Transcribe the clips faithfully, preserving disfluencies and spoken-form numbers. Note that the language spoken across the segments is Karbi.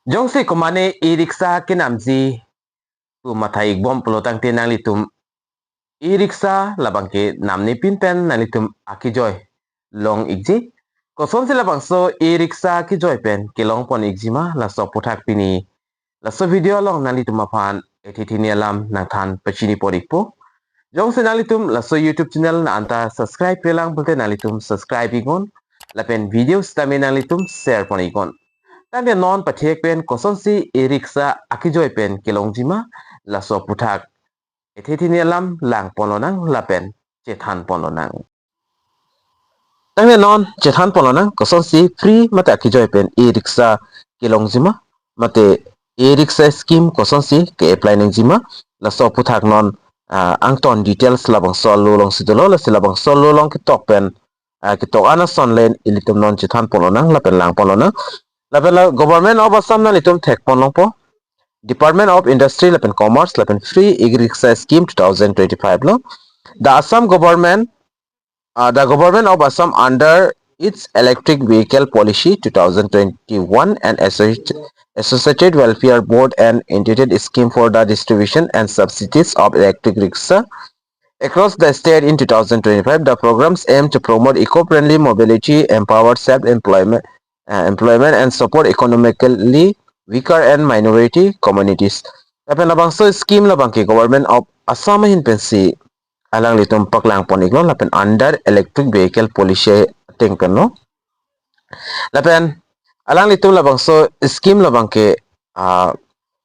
Jongsi komane e-rickshaw kenamji pu matha-ikbom pulotangte nanglitum e-rickshaw labangke namnepin pen nanglitum akejoi long-ikji. Kosonsi labangso e-rickshaw kejoi pen kelongpon-ikjima, laso aputhak pini laso video along nanglitum aphan ethi thini alam nangthan pachinipon-ikpo. Jongsi nanglitum laso YouTube channel na anta subscribe-relang pulote nanglitum subscribe-iknon, lapen video sitame nanglitum share-pon-iknon. Tangte non pathek pen kosonsi e-rickshaw akejoi pen kelongjima, laso aputhak ethi thini alam langponlonang lapen chethanponlonang. Tangte non chethanponlonang kosonsi free mate akejoi pen e-rickshaw kelongjima, mate e-rickshaw scheme kosonsi ke-apply nangjima, laso aputhak non, ah, angton details labangso alo alongsi dolo, lasi labangso alo along ketok pen, ah, ketok an ason le ilitum non chethanponlonang lapen langponlonang. Lapen la Government of Assam nanglitum thekponlongpo, Department of Industry lapen Commerce lapen Free E-Rickshaw Scheme two thousand twenty-five lo. The Assam government, uh, the Government of Assam under its Electric Vehicle Policy two thousand twenty-one and Associ-, Associated Welfare Board and intended scheme for the distribution and subsidies of electric rickshaw across the state in two thousand twenty-five. The programs aim to promote eco-friendly mobility, empower self-employment, uh, employment and support economically weaker and minority communities. Lapen labangso scheme labangke Government of Assam ahin pensi alanglitum paklangpon-iklo, lapen under Electric Vehicle Policy ateng penlo. Lapen alanglitum labangso scheme labangke, ah,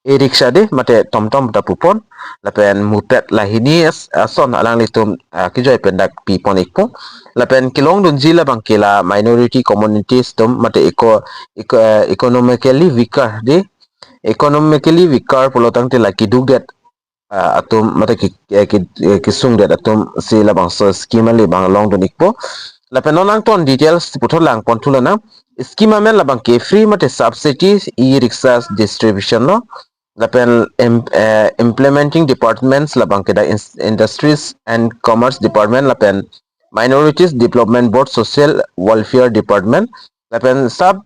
e-rickshaw dei mate tomtom ta pupon, lapen moped lahini as-, ason alanglitum, ah, kejoi pen dak pipon-ikpo. Lapen kelongdunji labangke la minority communities atum mate eco-, eco-, eh, economically weaker dei, economically weaker pulotangte la kedukdet, ah, atum mate ke, eh, ke, eh, kesungdet atumsi labangso scheme ali abang longdun-ikpo. Lapen non angton details puthot langponthulonang. Scheme amen labangke free mate subsidy e-rickshaw distribution lo. Lapen im-, eh, implementing departments labangke the ins-, Industries and Commerce Department lapen Minorities Development Board Social Welfare Department. Lapen sub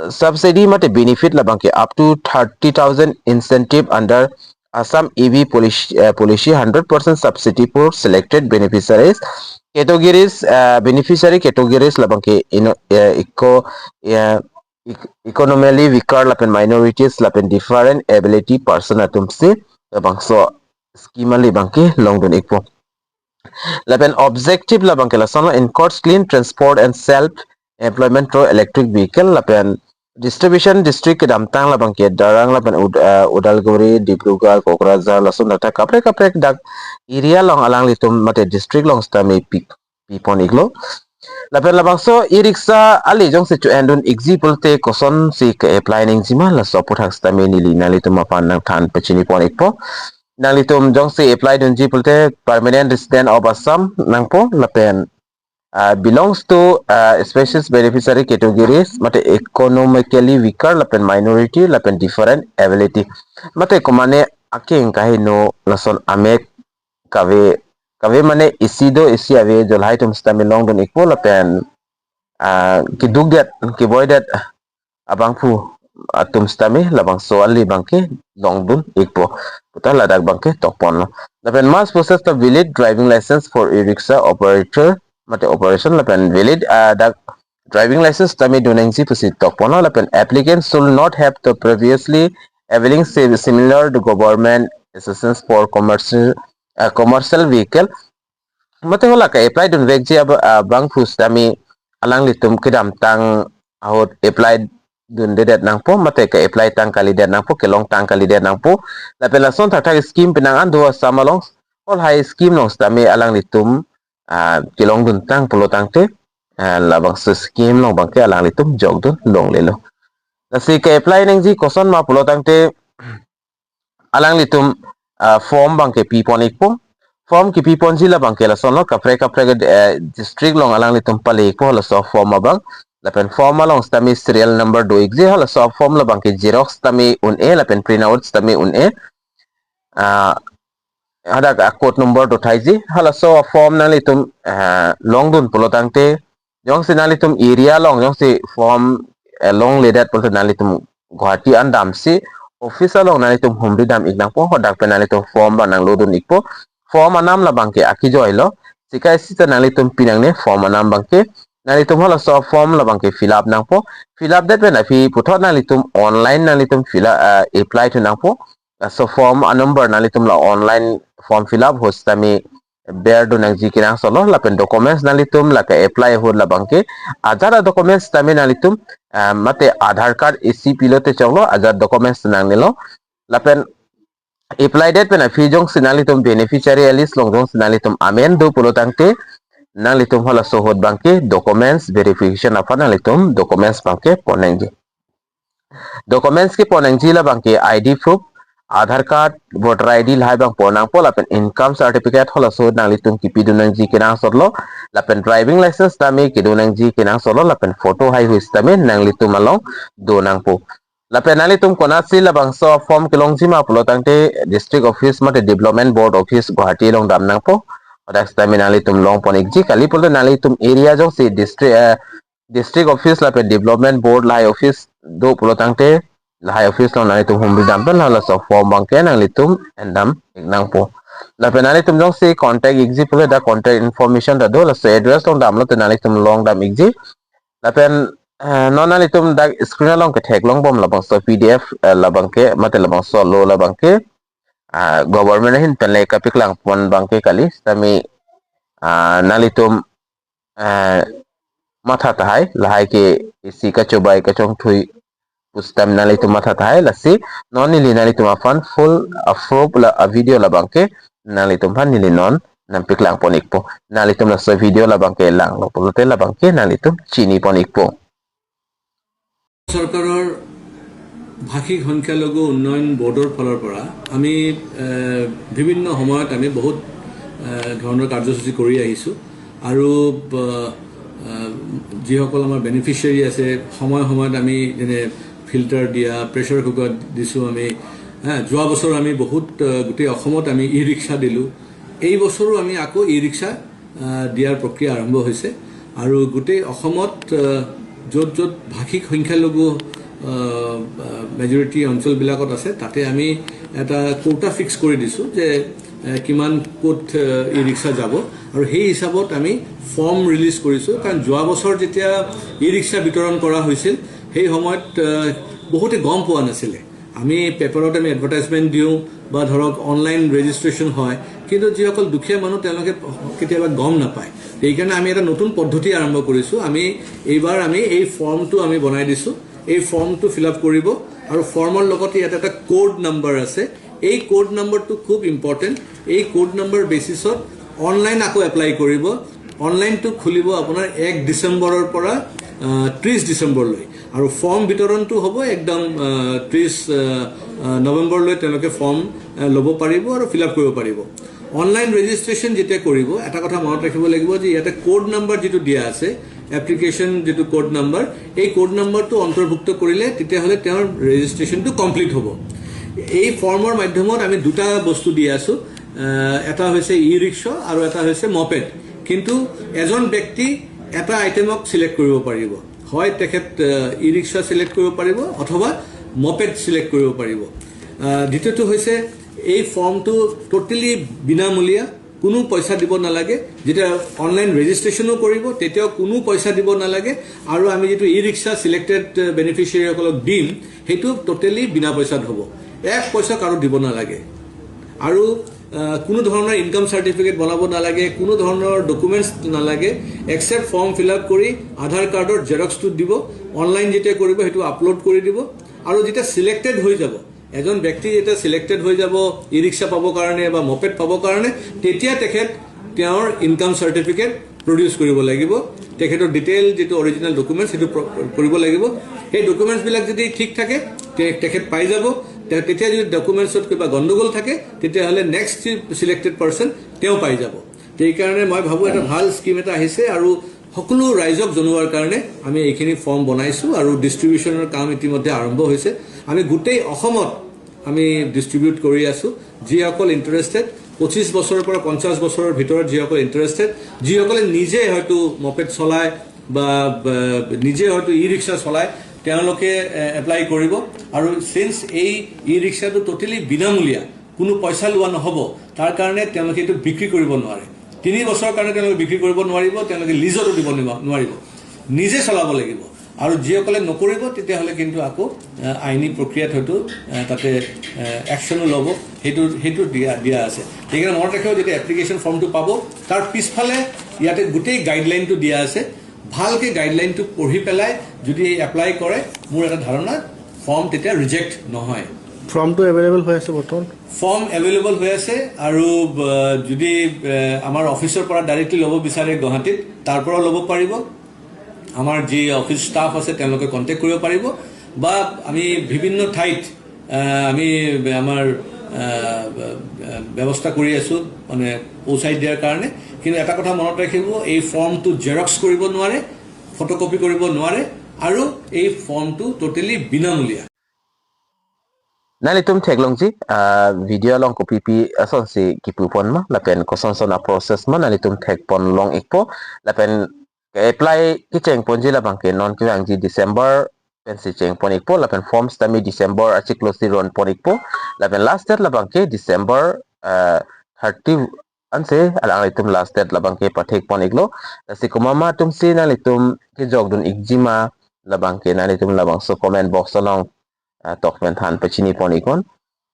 subsidy mate benefit labangke up to thirty thousand incentive under Assam E V policy, uh, policy, hundred percent subsidy for selected beneficiaries. Categories, uh, beneficiary categories labangke ino, uh, eco, uh, ec-, economically weaker lapen minorities lapen different ability person atumsi labangso scheme ali abangke longdun-ikpo. Lapen objective labangke lason lo, encourage clean transport and self employment through electric vehicle, lapen distribution district kedamtang labangke Darrang lapen Ud-, eh, Udalguri, Dibrugarh, Kokrajhar, lason thakthak kaprek kaprek dak area along alanglitum mate district along sitame pi, pipon-iklo. Lapen labangso e-rickshaw ali jongsi cho-endun-ikji pulote kosonsi ke-apply nangjima, laso aputhak sitame neli nanglitum aphan nangthan pachinipon-ikpo. Nanglitum jongsi apply dunji pulote permanent resident of Assam nangpo, lapen, uh, belongs to, uh, special beneficiary categories mate economically weaker lapen minority lapen different ability. Mate komane akeng kaheno lason amek kave, kave mane isi do isi ave jo lahai atum sitame longdun-ikpo lapen, ah, kedukdet, keboidet abangphu atum sitame labangso ali abangke longdun-ikpo puta ladak abangke tokponlo. Lapen must possess the valid driving license for e-rickshaw operator mate operation lapen valid, ah, dak driving license sitame dun nangji pusi tokponlo. Lapen applicants should not have the previously availing si-, similar to government assistance for commercial, uh, commercial vehicle. Mate hala ke-apply dunvekji ab-, abangphu sitame alanglitum kedamtang ahut apply dundedet nangpo, mate ke-apply tang kalidet nangpo, kelongtang kalidet nangpo. Lapen lason thakthak scheme penang an do Assam along, halahai scheme along sitame alanglitum, ah, kelongduntang pulotangte, ah, labangso scheme along abangke alanglitum jokdun longlelo. Lasi ke-apply nangji kosonma pulotangte alanglitum, ah, form abangke pipon-ikpo. Form kepiponji labangke lason lo, kaprek kaprek, eh, district along alanglitum pale-ikpo laso form abang. Lapen form along sitame serial number do-ikji, halaso form labangke xerox sitame un-e lapen print out sitame un-e. Ah, hadak a-code number do thaiji, halaso form nanglitum, ah, longdun pulotangte, jongsi nanglitum area along jongsi form, eh, longledet pulote nanglitum Guwahati an damsi office along nanglitum humri dam ik nangpo, hadak pen nanglitum form abang nanglo dun ikpo. Form anam labangke akejoi lo, sika isi ta nanglitum pinangne form anam abangke. Nanglitum halaso form labangke fill up nangpo. Fill up det pen aphi puthot nanglitum online nanglitum fill up, eh, apply thu nangpo. Laso form a number nanglitum la online form fill up ahut sitame ber dun nangji kenangsot lo, lapen documents nanglitum lake apply ahut labangke ajat a documents sitame nanglitum, eh, mate Aadhaar card isi pilote choklo, ajat documents nangnelo. Lapen apply det pen aphi jongsi nanglitum beneficiary list along jongsi nanglitum amen do pulo tangte, nanglitum halaso ahut abangke documents verification aphan nanglitum documents abangke pon nangji. Documents kepon nangji labangke I D proof, Aadhaar card, voter I D lahai abang pon nangpo, lapen income certificate halaso ahut nanglitum kepi dun nangji kenangsot lo, lapen driving license sitame kedo nangji kenangsot lo, lapen photo haihui sitame nanglitum along do nangpo. Lapen nanglitum konatsi labangso form kelongji ma pulo tangte district office mate development board office Guwahati along dam nangpo. Hadak sitame nanglitum long pon ikji, kali pulote nanglitum area jongsi district, eh, district office lapen development board lahai office do pulo tangte lahai office along nanglitum humri dam pen halaso form abangke nanglitum endam ik nangpo. Lapen nanglitum jongsi contact ikji pulo, dak contact information ta do, laso address along damlote nanglitum long dam ikji. Lapen, eh, non nanglitum dak screen along ketheklong bom labangso P D F, eh, labangke, mate labangso law labangke, ah, government ahin pen le kapaklang pon abangke kali, sitame, ah, nanglitum, eh, matha tahai, lahai ke isi kachobai kachongthui pu sitame nanglitum matha tahai, lasi non neli nanglitum aphan full a proof la a video labangke nanglitum aphan neli non nangpaklang pon ikpo. Nanglitum laso video labangke langlo pulote labangke nanglitum chini pon ikpo. চৰকাৰৰ ভাষিক সংখ্যালঘু উন্নয়ন বৰ্ডৰ ফালৰ পৰা আমি, এ, বিভিন্ন সময়ত আমি বহুত, এ, ধৰণৰ কাৰ্যসূচী কৰি আহিছোঁ আৰু, এ, এ, যিসকল আমাৰ বেনিফিচিয়াৰী আছে, সময় সময়ত আমি যেনে ফিল্টাৰ দিয়া, প্ৰেছাৰ কুকাৰ দিছোঁ আমি। হা, যোৱা বছৰ আমি বহুত, এ, গোটেই অসমত আমি ই ৰিক্সা দিলোঁ। এই বছৰো আমি আকৌ ই ৰিক্সা, আহ, দিয়াৰ প্ৰক্ৰিয়া আৰম্ভ হৈছে আৰু গোটেই অসমত, আহ, য'ত য'ত ভাষিক সংখ্যালঘু, আহ, আহ, মেজৰিটি অঞ্চলবিলাকত আছে, তাতে আমি এটা কোটা ফিক্স কৰি দিছোঁ যে, আহ, কিমান ক'ত, আহ, ই ৰিক্সা যাব আৰু সেই হিচাপত আমি ফৰ্ম ৰিলিজ কৰিছোঁ। কাৰণ যোৱা বছৰ যেতিয়া ই ৰিক্সা বিতৰণ কৰা হৈছিল, সেই সময়ত, আহ, বহুতে গম পোৱা নাছিলে। আমি পেপাৰত আমি এডভাৰটাইজমেণ্ট দিওঁ বা ধৰক অনলাইন ৰেজিষ্ট্ৰেশ্যন হয়, কিন্তু যিসকল দুখীয়া মানুহ তেওঁলোকে কেতিয়াবা গম নাপায়। সেইকাৰণে আমি এটা নতুন পদ্ধতি আৰম্ভ কৰিছোঁ। আমি এইবাৰ আমি এই ফৰ্মটো আমি বনাই দিছোঁ। এই ফৰ্মটো ফিল আপ কৰিব আৰু ফৰ্মৰ লগতে ইয়াত এটা কোড নাম্বাৰ আছে। এই কোড নাম্বাৰটো খুব ইম্পৰ্টেণ্ট। এই কোড নাম্বাৰ বেচিছত অনলাইন আকৌ এপ্লাই কৰিব। অনলাইনটো খুলিব আপোনাৰ এক ডিচেম্বৰৰ পৰা, আহ, ত্ৰিছ ডিচেম্বৰলৈ। আৰু ফৰ্ম বিতৰণটো হ'ব একদম, আহ, ত্ৰিছ, আহ, আহ, নৱেম্বৰলৈ তেওঁলোকে ফৰ্ম, আহ, ল'ব পাৰিব আৰু ফিল আপ কৰিব পাৰিব। অনলাইন ৰেজিষ্ট্ৰেশ্যন যেতিয়া কৰিব, এটা কথা মনত ৰাখিব লাগিব যে ইয়াতে কোড নাম্বাৰ যিটো দিয়া আছে, এপ্লিকেশ্যন যিটো কোড নাম্বাৰ, এই কোড নাম্বাৰটো অন্তৰ্ভুক্ত কৰিলে তেতিয়াহ'লে তেওঁৰ ৰেজিষ্ট্ৰেশ্যনটো কমপ্লিট হ'ব। এই ফৰ্মৰ মাধ্যমত আমি দুটা বস্তু দি আছোঁ। আহ, এটা হৈছে ই ৰিক্সা আৰু এটা হৈছে মপেড। কিন্তু এজন ব্যক্তি এটা আইটেমক ছিলেক্ট কৰিব পাৰিব, হয় তেখেত, আহ, ই ৰিক্সা ছিলেক্ট কৰিব পাৰিব অথবা মপেড ছিলেক্ট কৰিব পাৰিব। আহ, দ্বিতীয়টো হৈছে এই ফৰ্মটো ট'টেলি বিনামূলীয়া, কোনো পইচা দিব নালাগে। যেতিয়া অনলাইন ৰেজিষ্ট্ৰেশ্যনো কৰিব তেতিয়াও কোনো পইচা দিব নালাগে। আৰু আমি যিটো ই ৰিক্সা ছিলেক্টেড, আহ, বেনিফিচিয়াৰীসকলক দিম, সেইটো ট'টেলি বিনা পইচাত হ'ব, এক পইচা কাৰো দিব নালাগে। আৰু, আহ, কোনো ধৰণৰ ইনকাম চাৰ্টিফিকেট বনাব নালাগে, কোনো ধৰণৰ ডকুমেণ্টছ নালাগে, একচেপ্ট ফৰ্ম ফিল আপ কৰি আধাৰ কাৰ্ডৰ জেৰক্সটো দিব, অনলাইন যেতিয়া কৰিব সেইটো আপলোড কৰি দিব। আৰু যেতিয়া ছিলেক্টেড হৈ যাব, এজন ব্যক্তি যেতিয়া ছিলেক্টেড হৈ যাব ই ৰিক্সা পাবৰ কাৰণে বা মপেড পাবৰ কাৰণে, তেতিয়া তেখেত তেওঁৰ ইনকাম চাৰ্টিফিকেট প্ৰডিউচ কৰিব লাগিব। তেখেতৰ ডিটেইল যিটো অৰিজিনেল ডকুমেণ্টছ, সেইটো প্ৰ-, কৰিব লাগিব। সেই ডকুমেণ্টছবিলাক যদি ঠিক থাকে, তে-, তেখেত পাই যাব। তে-, তেতিয়া যদি ডকুমেণ্টছত কিবা গণ্ডগোল থাকে, তেতিয়াহ'লে নেক্সট ছিলেক্টেড পাৰ্চন তেওঁ পাই যাব। সেইকাৰণে মই ভাবোঁ এটা ভাল স্কিম এটা আহিছে আৰু সকলো ৰাইজক জনোৱাৰ কাৰণে আমি এইখিনি ফৰ্ম বনাইছোঁ আৰু ডিষ্ট্ৰিবিউশ্যনৰ কাম ইতিমধ্যে আৰম্ভ হৈছে। আমি গোটেই অসমত আমি ডিষ্ট্ৰিবিউট কৰি আছোঁ। যিসকল ইণ্টাৰেষ্টেড, পঁচিছ বছৰৰ পৰা পঞ্চাছ বছৰৰ ভিতৰত যিসকল ইণ্টাৰেষ্টেড, যিসকলে নিজে হয়তো মপেড চলায় বা, বা নিজে হয়তো ই ৰিক্সা চলায়, তেওঁলোকে এপ্লাই কৰিব। আৰু চিন্স এই ই ৰিক্সাটো ট'টেলি বিনামূলীয়া, কোনো পইচা লোৱা নহ'ব, তাৰ কাৰণে তেওঁলোকে এইটো বিক্ৰী কৰিব নোৱাৰে। তিনি বছৰৰ কাৰণে তেওঁলোকে বিক্ৰী কৰিব নোৱাৰিব, তেওঁলোকে লিজতো দিব নিব- নোৱাৰিব, নিজে চলাব লাগিব। আৰু যিসকলে নকৰিব, তেতিয়াহ'লে কিন্তু আকৌ আহ, আইনী প্ৰক্ৰিয়াত হয়তো আহ, তাতে একশ্যনো ল'ব। সেইটো সেইটো দিয়া দিয়া আছে। সেইকাৰণে মনত ৰাখিব, যেতিয়া এপ্লিকেশ্যন ফৰ্মটো পাব, তাৰ পিছফালে ইয়াতে গোটেই গাইডলাইনটো দিয়া আছে। ভালকে গাইডলাইনটো পঢ়ি পেলাই যদি এপ্লাই কৰে, মোৰ এটা ধাৰণা, ফৰ্ম তেতিয়া ৰিজেক্ট নহয়। ফৰ্মটো এভেইলেবল হৈ আছে বৰ্তমান? ফৰ্ম এভেইলেবল হৈ আছে। আৰু আহ, যদি আহ, আমাৰ অফিচৰ পৰা ডাইৰেক্টলি ল'ব বিচাৰে গুৱাহাটীত, তাৰ পৰাও ল'ব পাৰিব। আমাৰ যি অফিচ ষ্টাফ আছে, তেওঁলোকে কণ্টেক্ট কৰিব পাৰিব। বা আমি বিভিন্ন ঠাইত আহ, আমি আমাৰ আহ, ব্যৱস্থা কৰি আছোঁ, মানে পৌচাই দিয়াৰ কাৰণে। কিন্তু এটা কথা মনত ৰাখিব, এই ফৰ্মটো জেৰক্স কৰিব নোৱাৰে, ফটোকপি কৰিব নোৱাৰে, আৰু এই ফৰ্মটো ট'টেলি বিনামূলীয়া। Nanglitum theklongji, ah, video along kopipi asonsi kipu pon ma, lapen kosonson a-process ma nanglitum thekpon long ikpo, lapen apply kecheng ponji labang ke non kevangji December pensi cheng pon ikpo, lapen forms tame December achiklo si ron pon ikpo, lapen last date labang ke December, ah, thirty ansi alanglitum last date labang ke pathek pon iklo. Lasi komat ma atumsi nanglitum kejokdun ikji ma labang ke nanglitum labangso comment box along ah, tok pen than pachini pon iknon.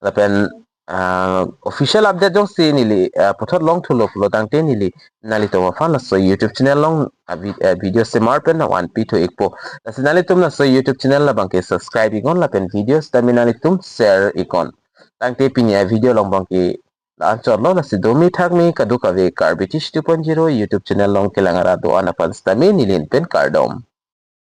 Lapen ah, official update jongsi neli ah, puthot long thulo pulo tangte neli nanglitum aphan laso YouTube channel along ah, vi- ah, video semar pen nang-anpi thu ikpo. Lasi nanglitum laso YouTube channel labang ke subscribe iknon lapen videos tame nanglitum share iknon. Tangte pini a-video along bang ke la-anchotlo, lasi domi thakmi kadokave Karbi Tish two point zero YouTube channel along kelang arat do-an aphan sitame neli pen kardom.